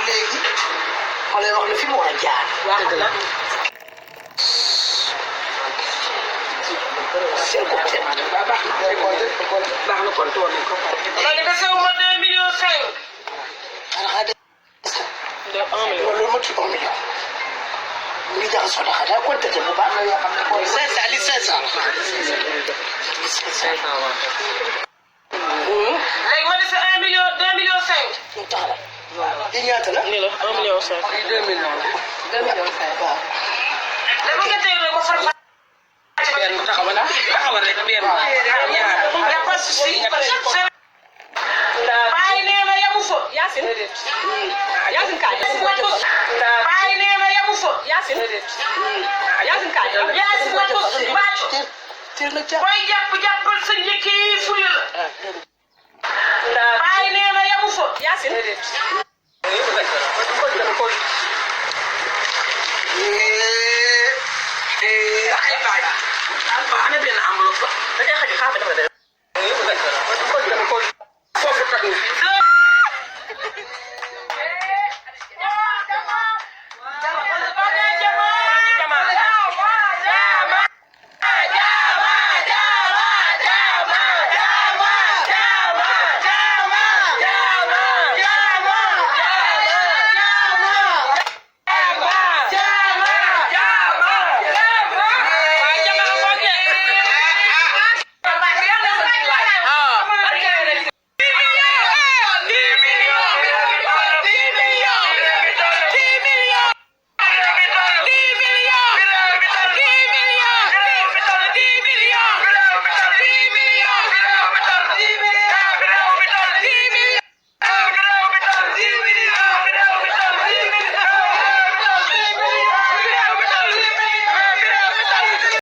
léegi ma lay wax ne fi mu war a jaar. dëgg la. seen ko te baax na baax na kon tool nañ ko. man de dese wu ma 2 millions 5. xanaa de. de 1 million. loolu ma ci 1 million. mu ngi jaxasoo daxa daa compté bu baax. 500 li 500 la. léegi ma dese 1 million 2 millions 5. ñu taxala. yi ñaata la. nii la 1 million 5. 2 millions la. 2 millions 5 waaw. dama nga tey ko far benn taxawal rek benn ñaar pas si baay nee na yamu fa Yacine Yacine kaay baay nee na yamu fa Yacine Yacine kaay Yacine la tos bàcc booy jàppal sa njëkk yi fuli la baay nee na yamu fa Yacine ana benn enveloppe da ngay xaj xaaral